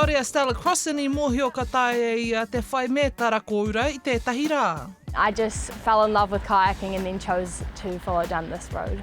Kāore a Stella Crossan i mōhio ka taea e ia te whai mētara kōura i tētahi rā. I just fell in love with kayaking and then chose to follow down this road.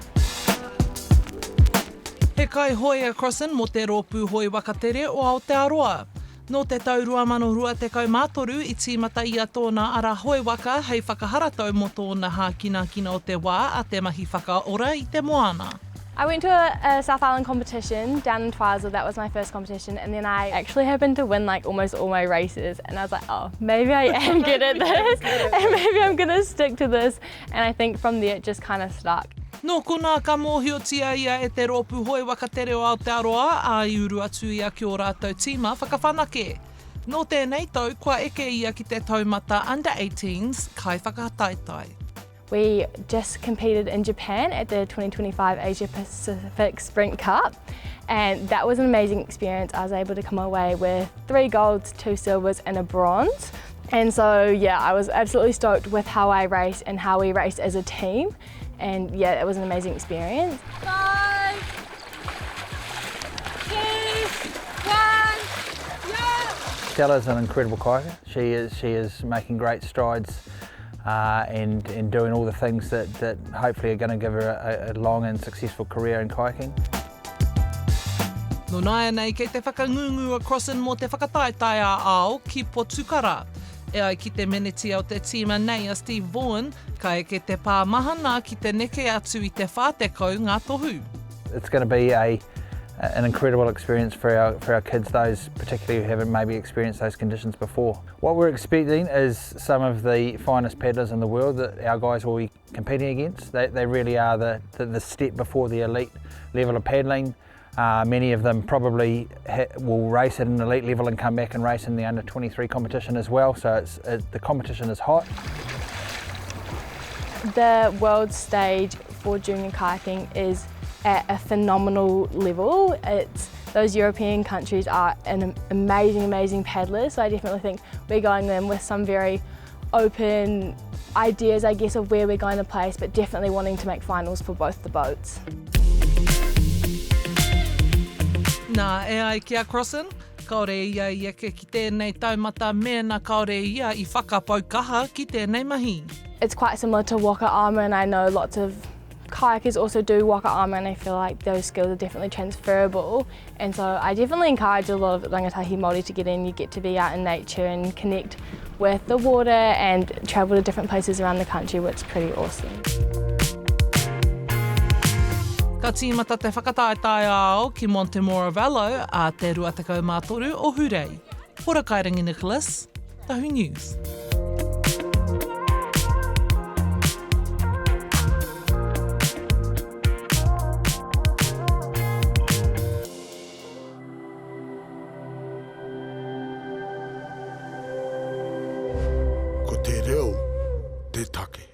He kaihoe a Crossan mō te Rōpū Hoe Waka Tere o Aotearoa. Nō te tau 2023 i tīmata ia tōna ara hoe waka hei whakaharatau mō tōna hākinakina o te wā a te mahi whakaora i te moana. I went to a, a South Island competition down in Twizel, that was my first competition, and then I actually happened to win like almost all my races, and I was like, oh, maybe I am good at this, and maybe I'm gonna stick to this, and I think from there it just kind of stuck. Nō konā ka mōhiotia ia e te Rōpū Hoe Waka Tere o Aotearoa, ā, i uru atu ia ki ō rātou tīma whakawhanake. Nō tēnei tau, kua eke ia ki te taumata Under 18s kaiwhakataetae. We just competed in Japan at the 2025 Asia Pacific Sprint Cup and that was an amazing experience. I was able to come away with three golds, two silvers and a bronze. And so yeah, I was absolutely stoked with how I raced and how we raced as a team. And yeah, it was an amazing experience. Five, two, one, yeah! Stella's an incredible kayaker. She is, she is making great strides uh, and, and doing all the things that, that hopefully are going to give her a, a long and successful career in kayaking. Nō nāianei kei te whakangungu a Crossan mō te whakataetae ā-ao ki Potukara. E ai ki te menetia o te tīma nei a Steve Vaughan, ka eke te pā mahana ki te neke atu i te 40 ngā tohu. It's going to be a an incredible experience for our, for our kids, those particularly who haven't maybe experienced those conditions before. What we're expecting is some of the finest paddlers in the world that our guys will be competing against. They, they really are the, the, the step before the elite level of paddling. Uh, many of them probably will race at an elite level and come back and race in the under 23 competition as well. So it's, it, the competition is hot. The world stage for junior kayaking is at a phenomenal level. It's those European countries are an amazing, amazing paddlers. So I definitely think we're going in with some very open ideas, I guess, of where we're going to place, but definitely wanting to make finals for both the boats. Nā, e ai ki a Crossan, kāore ia i eke ki tēnei taumata mēnā kāore ia i whakapau kaha ki tēnei mahi. It's quite similar to waka ama and I know lots of kayakers also do waka ama and I feel like those skills are definitely transferable and so I definitely encourage a lot of rangatahi Māori to get in. You get to be out in nature and connect with the water and travel to different places around the country which is pretty awesome. Ka tīmata te whakataetae ā-ao ki Montemurro a te 23 o Hurei. Horakairangi Nicholas, Tahu News. Ko te reo te take.